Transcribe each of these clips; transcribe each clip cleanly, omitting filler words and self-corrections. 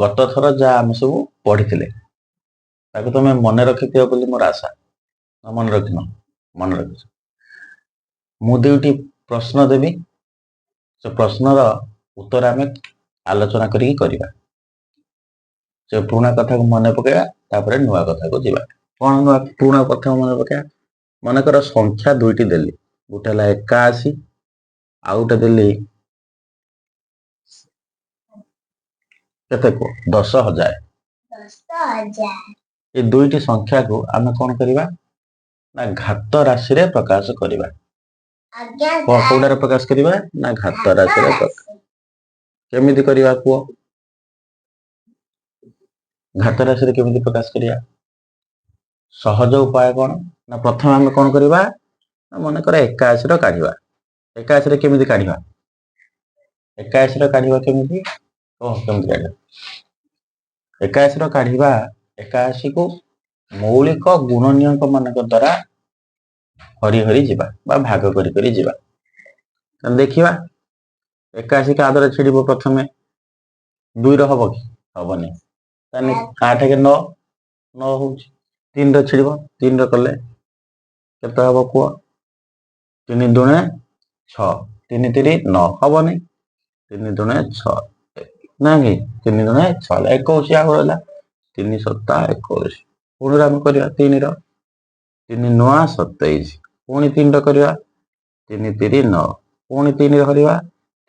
ଗତ ଥର ଯାହା ଆମେ ସବୁ ପଢିଥିଲେ ତାକୁ ତମେ ମନେ ରଖିଥିବ ବୋଲି ମୋର ଆଶା। ନା ମନେ ରଖିନ? ମନେ ରଖିଛ। ମୁଁ ଦୁଇଟି ପ୍ରଶ୍ନ ଦେବି, ସେ ପ୍ରଶ୍ନର ଉତ୍ତର ଆମେ ଆଲୋଚନା କରିକି କରିବା। ସେ ପୁରୁଣା କଥାକୁ ମନେ ପକେଇବା, ତାପରେ ନୂଆ କଥାକୁ ଯିବା। କଣ ନୂଆ ପୁରୁଣା କଥା ମନେ ପକେଇବା? ମନେକର ସଂଖ୍ୟା ଦୁଇଟି ଦେଲି, ଗୋଟେ ହେଲା 81, ଆଉ ଗୋଟେ ଦେଲି କେତେ କୁହ? 10,000। 10,000। ଏ ଦୁଇଟି ସଂଖ୍ୟାକୁ ଆମେ କଣ କରିବା ନା ଘାତ ରାଶିରେ ପ୍ରକାଶ କରିବା। ଆଜ୍ଞା ସାର୍। କୋଉଟାରେ ପ୍ରକାଶ କରିବା ନା ଘାତ ରାଶିରେ ପ୍ରକାଶ। କେମିତି କରିବା କୁହ? ଘାତ ରାଶିରେ କେମିତି ପ୍ରକାଶ କରିବା? ସହଜ ଉପାୟ କଣ ନା ପ୍ରଥମେ ଆମେ କଣ କରିବା ନା ମନେକର 81ର କାଢିବା। 81ରେ କେମିତି କାଢିବା? 81ର କାଢିବା କେମିତି କୁହ? କେମିତି କାଢିବା? 81ର କାଢିବା, 81କୁ ମୌଳିକ ଗୁଣନୀୟକ ମାନଙ୍କ ଦ୍ଵାରା ହରି ହରି ଯିବା ବା ଭାଗ କରି କରି ଯିବା। ତାହେଲେ ଦେଖିବା 81 କାହା ଦ୍ୱାରା ଛିଡିବ? ପ୍ରଥମେ 2ର ହବ କି? ହବନି। ତାହେଲେ 8 କେ 9, 9 ହଉଛି। 3ର ଛିଡିବ, 3ର କଲେ କେତେ ହବ କୁହ? 3 ଦୁଣେ 6, 3 3 9, ହବନି। 3 ଦୁଣେ 6 ନା କି? 3 ଦୁଣେ 6 ହେଲା 21, ଆଉ ରହିଲା 3 ସତା 21। ପୁଣି ଆମେ କରିବା 3ର, 3 ନୂଆ 27। ପୁଣି 3ର କରିବା, 3 3 9, ପୁଣି 3ର କରିବା,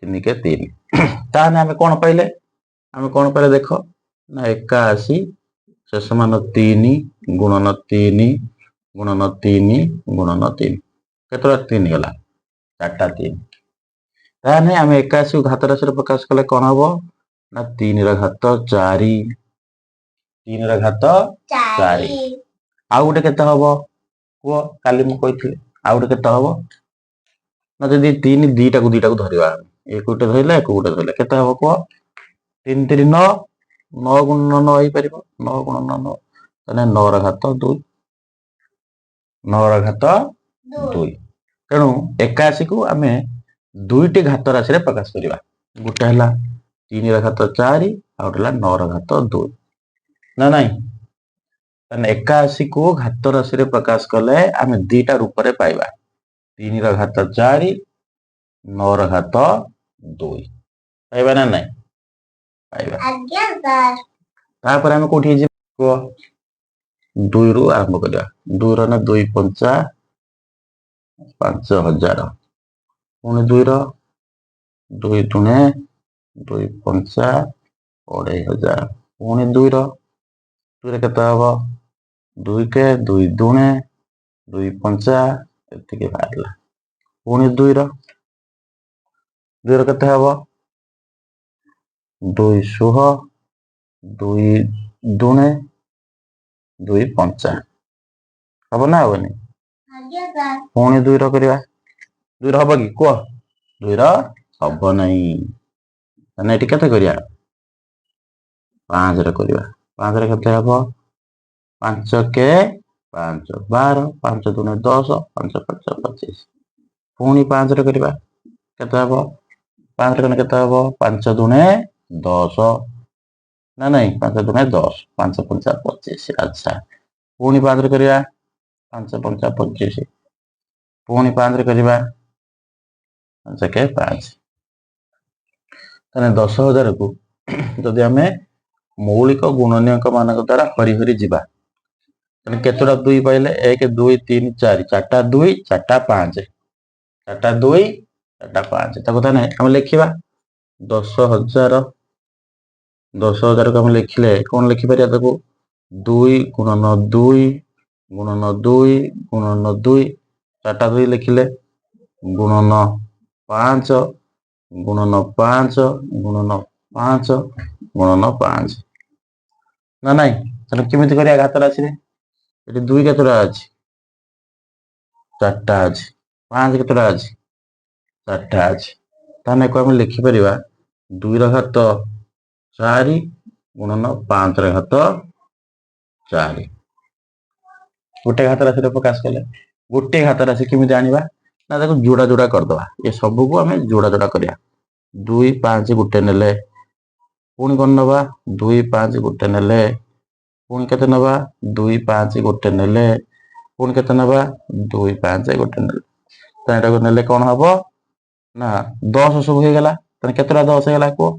3 କେ 3। ତାହେଲେ ଆମେ କଣ ପାଇଲେ? ଆମେ କଣ ପାଇଲେ ଦେଖ ନା 81 ସେ ସମାନ 3 ଗୁଣନ 3 ଗୁଣନ 3 ଗୁଣନ 3। କେତେଟା 3 ଗଲା? 4ଟା 3। ତାହେଲେ ଆମେ 81 ଘାତ ରାଶିରେ ପ୍ରକାଶ କଲେ କଣ ହବ ନା 3ର ଘାତ 4, 3ର ଘାତ 4। 4। ଆଉ ଗୋଟେ କେତେ ହବ କୁହ? କାଲି ମୁଁ କହିଥିଲି ଆଉ ଗୋଟେ କେତେ ହବ ନା ଯଦି 3 ଦିଟାକୁ ଦିଟାକୁ ଧରିବା, ଏକ ଗୋଟେ ଧରିଲେ ଏକ ଗୋଟେ ଧରିଲେ କେତେ ହବ କୁହ? 3 3 9, 9 ଗୁଣ 9 ହେଇପାରିବ, 9 ଗୁଣ 9। ତାହେଲେ 9ର ଘାତ 2, 9ର ଘାତ 2। 2। ତେଣୁ 81କୁ ଆମେ ଦୁଇଟି ଘାତ ରାଶିରେ ପ୍ରକାଶ କରିବା। ଗୋଟେ ହେଲା 3ର ଘାତ 4, ଆଉ ଗୋଟେ ହେଲା 9ର ଘାତ 2, ନା ନାଇଁ? ତାହେଲେ 81କୁ ଘାତ ରାଶିରେ ପ୍ରକାଶ କଲେ ଆମେ ଦିଟା ରୂପରେ ପାଇବା, 3ର ଘାତ 4, 9ର ଘାତ 2। ପାଇବା ନା ନାଇଁ? ପାଇବା। ଆଜ୍ଞା ସାର୍। ତାପରେ ଆମେ କୋଉଠି ଯିବା କୁହ? 2ରୁ ଆରମ୍ଭ କରିବା। 2ର ନା 2 ପଞ୍ଚା 5,000, ପୁଣି 2ର 2 ଦୁଣେ 2 ପଞ୍ଚା 2,500, ପୁଣି 2ର, 2ରେ କେତେ ହବ? 2 କେ 2 ଦୁଣେ 2 ପଞ୍ଚା ଏତିକି ବାହାରିଲା। ପୁଣି 2ର, 2ର କେତେ ହବ? 2 ଷୋହ 2 ଦୁଣେ 2 ପଞ୍ଚା, ହବ ନା ହବନି? ଆଜ୍ଞା ସାର୍। ପୁଣି 2ର କରିବା, 2ର ହବ କି କୁହ? 2ର ହବ ନାହିଁ। ତାହେଲେ ଏଠି କେତେ କରିବା? 5ର କରିବା। 5ରେ କେତେ ହବ? 5 କେ 5 12, 5 ଦୁଣେ 10, 5 5 25। ପୁଣି 5ରେ କରିବା, କେତେ ହବ? 5ରେ କଲେ କେତେ ହବ? 5 ଦୁଣେ 10, ନା ନାଇଁ? 5 ଦୁଣେ 10, 5 ପଞ୍ଚା 25। ଆଚ୍ଛା, ପୁଣି 5ରେ କରିବା, 5 ପଞ୍ଚା 25। ପୁଣି 5ରେ କରିବା, 5 କେ 5। ତାହେଲେ 10,000କୁ ଯଦି ଆମେ ମୌଳିକ ଗୁଣନୀୟକ ମାନଙ୍କ ଦ୍ଵାରା ହରି ହରି ଯିବା, ତାହେଲେ କେତେଟା 2 ପାଇଲେ? 1 2 3 4, 4ଟା 2, 4ଟା 5, 4ଟା 2, 4ଟା 5। ତାକୁ ତାହେଲେ ଆମେ ଲେଖିବା 10,000। 10,000କୁ ଆମେ ଲେଖିଲେ କଣ ଲେଖିପାରିବା ତାକୁ? 2 ଗୁଣନ 2 ଗୁଣନ 2 ଗୁଣନ 2, 4ଟା 2 ଲେଖିଲେ, ଗୁଣନ 5 ଗୁଣନ 5 ଗୁଣନ 5 ଗୁଣନ 5, ନା ନାଇଁ? ତାହେଲେ କେମିତି କରିବା ଘାତ ରାଶିରେ? ଏଠି 2 କେତେଟା ଅଛି? 4ଟା ଅଛି। 5 କେତେଟା ଅଛି? 4ଟା ଅଛି। ତାହେଲେ ଏକୁ ଆମେ ଲେଖିପାରିବା 2ର ଘାତ 4 ଗୁଣନ 5ର ଘାତ 4। ଗୋଟେ ଘାତ ରାଶିରେ ପ୍ରକାଶ କଲେ। ଗୋଟେ ଘାତ ରାଶି କେମିତି ଆଣିବା ନା ତାକୁ ଯୋଡା ଯୋଡା କରିଦବା। ଏ ସବୁକୁ ଆମେ ଯୋଡା ଯୋଡା କରିବା। 2 5 ଗୋଟେ ନେଲେ, ପୁଣି କଣ ନେବା? ଦୁଇ ପାଞ୍ଚ ଗୋଟେ ନେଲେ। ପୁଣି କେତେ ନେବା? ଦୁଇ ପାଞ୍ଚ ଗୋଟେ ନେଲେ। ପୁଣି କେତେ ନେବା? ଦୁଇ ପାଞ୍ଚ ଗୋଟେ ନେଲେ। ତ ଏଟାକୁ ନେଲେ କଣ ହବ ନା 10 ସବୁ ହେଇଗଲା। ତାହେଲେ କେତେଟା 10 ହେଇଗଲା କୁହ?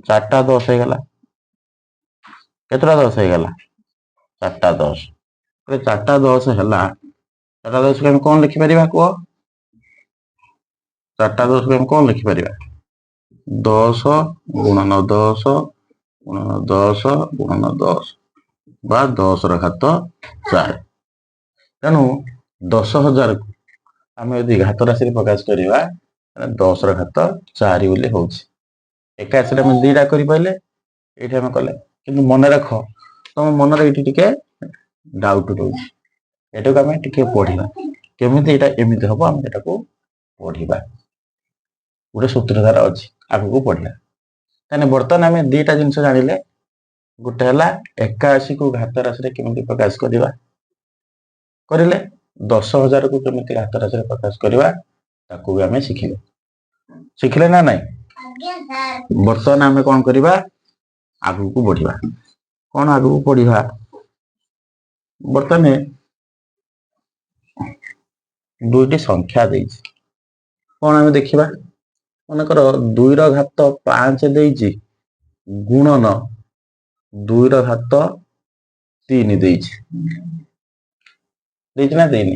ଚାରିଟା 10 ହେଇଗଲା। କେତେଟା 10 ହେଇଗଲା? ଚାରିଟା 10। ଚାରିଟା 10 ହେଲା। ଚାରିଟା 10କୁ ଆମେ କଣ ଲେଖିପାରିବା କୁହ? ଚାରିଟା 10କୁ ଆମେ କଣ ଲେଖିପାରିବା? 10 ଗୁଣନ 10 ଗୁଣନ 10 ଗୁଣନ 10 ବା 10ର ଘାତ 4। ତେଣୁ 10,000କୁ ଆମେ ଯଦି ଘାତ ରାଶିରେ ପ୍ରକାଶ କରିବା, ତାହେଲେ 10ର ଘାତ 4 ବୋଲି ହଉଛି। 81ରେ ଆମେ ଦିଟା କରିପାରିଲେ, ଏଇଠି ଆମେ କଲେ। କିନ୍ତୁ ମନେ ରଖ, ତମ ମନରେ ଏଇଠି ଟିକେ ଡାଉଟ ରହୁଛି। ଏଟାକୁ ଆମେ ଟିକେ ପଢିବା, କେମିତି ଏଇଟା ଏମିତି ହବ। ଆମେ ଏଟାକୁ ପଢିବା, ଗୋଟେ ସୂତ୍ରଧାର ଅଛି, ଆଗକୁ ପଢିବା। ତାହେଲେ ବର୍ତ୍ତମାନ ଆମେ ଦିଟା ଜିନିଷ ଜାଣିଲେ। ଗୋଟେ ହେଲା 81କୁ ଘାତ ରାଶିରେ କେମିତି ପ୍ରକାଶ କରିବା କରିଲେ, 10,000କୁ କେମିତି ଘାତ ରାଶିରେ ପ୍ରକାଶ କରିବା ତାକୁ ବି ଆମେ ଶିଖିଲେ। ଶିଖିଲେ ନା ନାଇଁ? ଆଜ୍ଞା ସାର୍। ବର୍ତ୍ତମାନ ଆମେ କଣ କରିବା? ଆଗକୁ ବଢିବା। କଣ ଆଗକୁ ବଢିବା? ବର୍ତ୍ତମାନ ଦୁଇଟି ସଂଖ୍ୟା ଦେଇଛି, କଣ ଆମେ ଦେଖିବା? ମନେକର ଦୁଇର ଘାତ 5 ଦେଇଛି ଗୁଣନ ଦୁଇର ଘାତ 3 ଦେଇଛି। ଦେଇଛି ନା ଦେଇନି?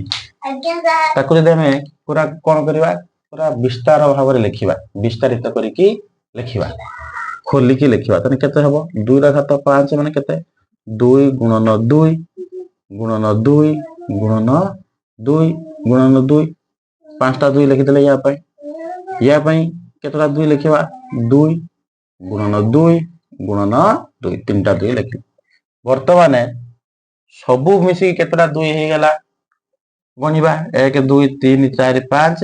ଆଜ୍ଞା ସାର୍। ତାକୁ ଯଦି ଆମେ ପୁରା କଣ କରିବା, ପୁରା ବିସ୍ତାର ଭାବରେ ଲେଖିବା, ବିସ୍ତାରିତ କରିକି ଲେଖିବା, ଖୋଲିକି ଲେଖିବା, ତାହେଲେ କେତେ ହବ? ଦୁଇର ଘାତ 5 ମାନେ କେତେ? ଦୁଇ ଗୁଣନ ଦୁଇ ଗୁଣନ ଦୁଇ ଗୁଣନ ଦୁଇ ଗୁଣନ ଦୁଇ। ପାଞ୍ଚଟା ଦୁଇ ଲେଖିଦେଲେ। ୟା ପାଇଁ, ୟା ପାଇଁ କେତେଟା ଦୁଇ ଲେଖିବା? ଦୁଇ ଗୁଣନ ଦୁଇ ଗୁଣନ ଦୁଇ, ତିନିଟା ଦୁଇ ଲେଖିଲେ। ବର୍ତ୍ତମାନ ସବୁ ମିଶିକି କେତେଟା ଦୁଇ ହେଇଗଲା ଗଣିବା। ଏକ, ଦୁଇ, ତିନି, ଚାରି, ପାଞ୍ଚ,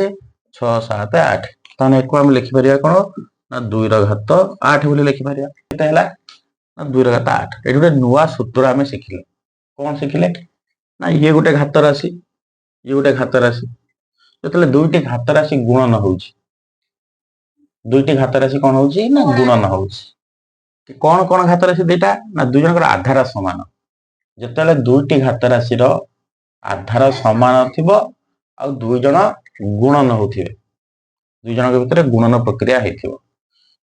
ଛଅ, ସାତ, ଆଠ। ତାହେଲେ ଏକୁ ଆମେ ଲେଖିପାରିବା କଣ ନା ଦୁଇର ଘାତ 8 ବୋଲି ଲେଖିପାରିବା। କେତେ ହେଲା ନା ଦୁଇର ଘାତ 8। ଏଠି ଗୋଟେ ନୂଆ ସୂତ୍ର ଆମେ ଶିଖିଲେ। କଣ ଶିଖିଲେ ନା ଇଏ ଗୋଟେ ଘାତ ରାଶି, ଇଏ ଗୋଟେ ଘାତ ରାଶି। ଯେତେବେଳେ ଦୁଇଟି ଘାତ ରାଶି ଗୁଣନ ହଉଛି, ଦୁଇଟି ଘାତ ରାଶି କଣ ହଉଛି ନା ଗୁଣନ ହଉଛି। କଣ କଣ ଘାତ ରାଶି ଦିଟା ନା ଦୁଇ ଜଣଙ୍କର ଆଧାର ସମାନ। ଯେତେବେଳେ ଦୁଇଟି ଘାତ ରାଶିର ଆଧାର ସମାନ ଥିବ ଆଉ ଦୁଇ ଜଣ ଗୁଣନ ହଉଥିବେ, ଦୁଇ ଜଣଙ୍କ ଭିତରେ ଗୁଣନ ପ୍ରକ୍ରିୟା ହେଇଥିବ,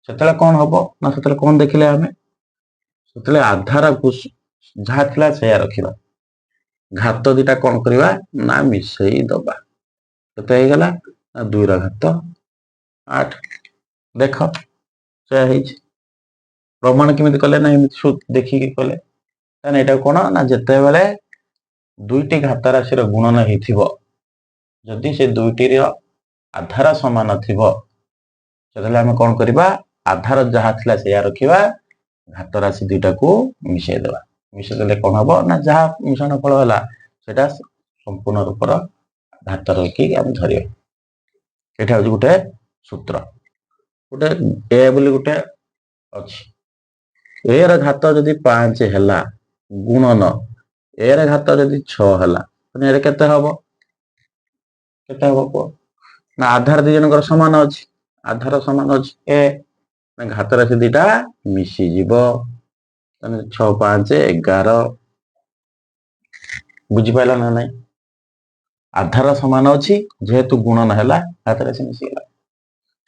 ସେତେବେଳେ କଣ ହବ ନା ସେତେବେଳେ କଣ ଦେଖିଲେ ଆମେ? ସେତେବେଳେ ଆଧାରକୁ ଯାହା ଥିଲା ସେଇଆ ରଖିବା, ଘାତ ଦିଟା କଣ କରିବା ନା ମିଶେଇ ଦବା। କେତେ ହେଇଗଲା ନା ଦୁଇର ଘାତ 8। ଦେଖ, ସେୟା ହେଇଛି। ପ୍ରମାଣ କେମିତି କଲେ ନା ଏମିତି ଦେଖିକି କଲେ। ତାହେଲେ ଏଇଟା କଣ ନା ଯେତେବେଳେ ଦୁଇଟି ଘାତ ରାଶିର ଗୁଣନ ହେଇଥିବ, ଯଦି ସେ ଦୁଇଟିର ଆଧାର ସମାନ ଥିବ, ସେତେବେଳେ ଆମେ କଣ କରିବା? ଆଧାର ଯାହା ଥିଲା ସେଇଆ ରଖିବା, ଘାତ ରାଶି ଦୁଇଟାକୁ ମିଶେଇ ଦେବା। ମିଶେଇ ଦେଲେ କଣ ହବ ନା ଯାହା ମିଶ୍ରଣ ଫଳ ହେଲା ସେଟା ସମ୍ପୂର୍ଣ୍ଣ ରୂପର ଘାତ ରଖିକି ଆମେ ଧରିବା। ଏଇଟା ହଉଛି ଗୋଟେ ସୂତ୍ର। ଗୋଟେ ଏ ବୋଲି ଗୋଟେ ଅଛି, ଏ ର ଘାତ ଯଦି 5 ହେଲା ଗୁଣନ ଏ ର ଘାତ ଯଦି 6 ହେଲା, ତାହେଲେ ଏରେ କେତେ ହବ? କେତେ ହବ କୁହ? ନା ଆଧାର ଦି ଜଣଙ୍କର ସମାନ ଅଛି। ଆଧାର ସମାନ ଅଛି ଏ, ଘାତ ରାଶି ଦିଟା ମିଶିଯିବ। ତାହେଲେ 6 5 11। ବୁଝିପାରିଲ ନା ନାଇଁ? ଆଧାର ସମାନ ଅଛି ଯେହେତୁ, ଗୁଣନ ହେଲା, ଘାତ ରାଶି ମିଶିଗଲା।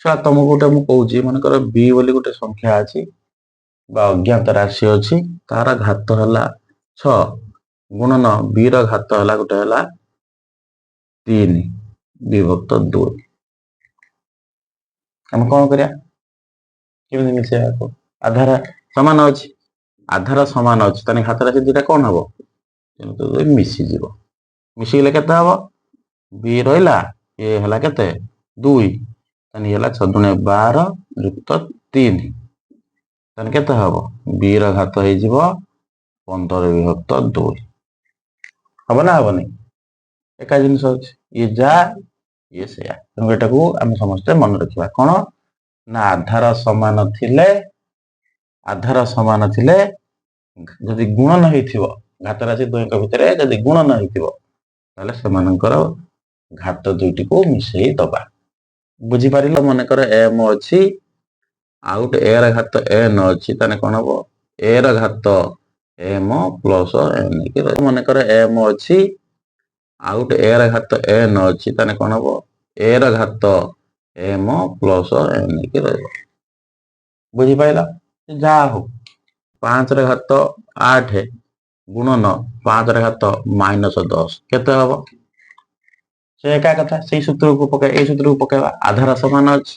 ଛୁଆ, ତମକୁ ଗୋଟେ ମୁଁ କହୁଛି, ମନେକର ବି ବୋଲି ଗୋଟେ ସଂଖ୍ୟା ଅଛି ବା ଅଜ୍ଞାତ ରାଶି ଅଛି, ତାର ଘାତ ହେଲା 6 ଗୁଣନ ବି ର ଘାତ ହେଲା ଗୋଟେ ହେଲା 3 ବିଭକ୍ତ 2। ଆମେ କଣ କରିବା? କେମିତି ମିଶେଇବାକୁ? ଆଧାର ସମାନ ଅଛି। ଆଧାର ସମାନ ଅଛି, ତାହେଲେ ଘାତ ରାଶି ଦିଟା କଣ ହବ? କିନ୍ତୁ ମିଶିଯିବ। ମିଶିଗଲେ କେତେ ହବ? ବି ରହିଲା, ଏ ହେଲା କେତେ? 2। ତାହେଲେ ଇଏ ହେଲା 6 ଦୁଣେ 12 ଯୁକ୍ତ 3। ତାହେଲେ କେତେ ହବ? ବି ର ଘାତ ହେଇଯିବ 15 ବିଭକ୍ତ 2। ହବ ନା ହବନି? ଏକା ଜିନିଷ ଅଛି, ଇଏ ଯା ଇଏ ସେଇଆ। ତେଣୁ ଏଟାକୁ ଆମେ ସମସ୍ତେ ମନେ ରଖିବା। କଣ ନା ଆଧାର ସମାନ ଥିଲେ, ଆଧାର ସମାନ ଥିଲେ ଯଦି ଗୁଣନ ହେଇଥିବ, ଘାତ ରାଶି ଦୁଇଙ୍କ ଭିତରେ ଯଦି ଗୁଣନ ହେଇଥିବ, ତାହେଲେ ସେମାନଙ୍କର ଘାତ ଦୁଇଟିକୁ ମିଶେଇ ଦବା। ବୁଝିପାରିଲ? ମନେକର ଏମ ଅଛି। ଆଉ ଗୋଟେ ଏ ର ଘାତ ଏନ୍ ଅଛି, ତାହେଲେ କଣ ହବ? ଏ ର ଘାତ ଏମ ପ୍ଲସ ଏନ୍ ହେଇକି ରହିବ। ମନେକର ଏମ ଅଛି ଆଉ ଗୋଟେ ଏ ର ଘାତ ଏନ୍ ଅଛି, ତାହେଲେ କଣ ହବ? ଏ ର ଘାତ ଏମ ପ୍ଲସ ଏନ୍ ହେଇକି ରହିବ। ବୁଝିପାରିଲ? ଯାହା ହଉ, 5ର ଘାତ 8 ଗୁଣନ 5ର ଘାତ -10 କେତେ ହବ? ସେ ଏକା କଥା, ସେଇ ସୂତ୍ରକୁ ପକେଇ ଏଇ ସୂତ୍ରକୁ ପକେଇବା। ଆଧାର ସମାନ ଅଛି,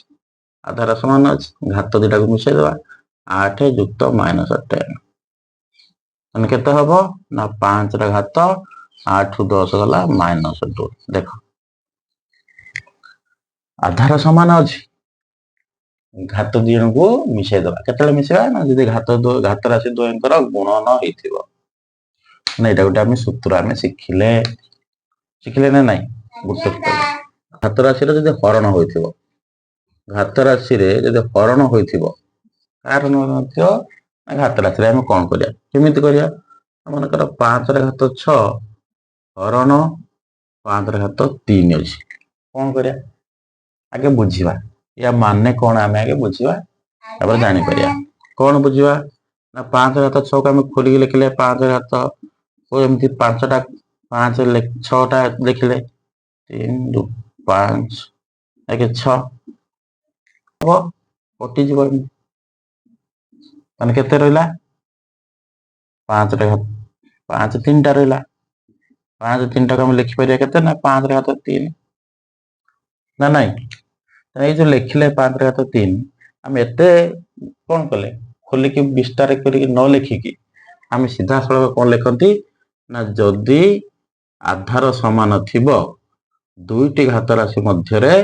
ଆଧାର ସମାନ ଅଛି, ଘାତ ଦିଟାକୁ ମିଶେଇଦବା। 8 ଯୁକ୍ତ -10 ମାନେ କେତେ ହବ ନା 5ର ଘାତ 8 10 ଗଲା -2। ଦେଖ, ଆଧାର ସମାନ ଅଛି, ଘାତ ଦି ଜଣକୁ ମିଶେଇ ଦବା। କେତେବେଳେ ମିଶେଇବା ନା ଯଦି ଘାତ ରାଶି ଦ୍ୱୟଙ୍କର ଗୁଣନ ହେଇଥିବ। ନା ଏଇଟା ଗୋଟେ ଆମେ ସୂତ୍ର ଆମେ ଶିଖିଲେ। ଶିଖିଲେ ନା ନାଇଁ? ଗୋଟେ ଆଜ୍ଞା ସାର୍। ଘାତ ରାଶିର ଯଦି ହରଣ ହୋଇଥିବ, ଘାତ ରାଶିରେ ଯଦି ହରଣ ହୋଇଥିବ, କାହାର ନଥିବ ନା ଘାତ ରାଶିରେ ଆମେ କଣ କରିବା, କେମିତି କରିବା? ମନେକର 5ର ଘାତ 6 ହରଣ 5ର ଘାତ 3 ଅଛି, କଣ କରିବା? ଆଗେ ବୁଝିବା ୟା ମାନେ କଣ, ଆମେ ଆଗେ ବୁଝିବା, ତାପରେ ଆଜ୍ଞା ଜାଣିପାରିବା। ସାର୍। କଣ ବୁଝିବା ନା 5 ଘାତ 6କୁ ଆମେ ଖୋଲିକି ଲେଖିଲେ 5 ଘାତ ଏମିତି 5ଟା 5, 6ଟା ଲେଖିଲେ 3 2 5 1 6 ହବ, କଟିଯିବ ଏମିତି। ତାହେଲେ କେତେ ରହିଲା? 5ଟା ଘାତ 5 3ଟା ରହିଲା। 5 3ଟାକୁ ଆମେ ଲେଖିପାରିବା କେତେ ନା 5ର ଘାତ 3, ନା ନାଇଁ? ଏଇ ଯୋଉ ଲେଖିଲେ 5ର ଘାତ 3, ଆମେ ଏତେ କଣ କଲେ, ଖୋଲିକି ବିସ୍ତାର କରିକି ନ ଲେଖିକି ଆମେ ସିଧାସଳଖ କଣ ଲେଖନ୍ତି ନା ଯଦି ଆଧାର ସମାନ ଥିବ, ଦୁଇଟି ଘାତ ରାଶି ମଧ୍ୟରେ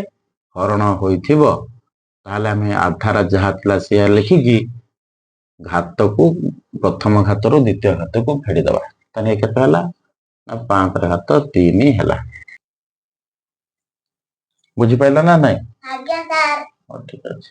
ହରଣ ହୋଇଥିବ, ତାହେଲେ ଆମେ ଆଧାର ଯାହା ଥିଲା ସେୟା ଲେଖିକି ଘାତକୁ ପ୍ରଥମ ଘାତରୁ ଦ୍ୱିତୀୟ ଘାତକୁ ଫେଡ଼ିଦବା। ତାହେଲେ କେତେ ହେଲା ନା 5ର ଘାତ 3 ହେଲା। ବୁଝିପାରିଲ ନା ନାଇଁ? ଆଜ୍ଞା ସାର୍। ହଉ, ଠିକ ଅଛି।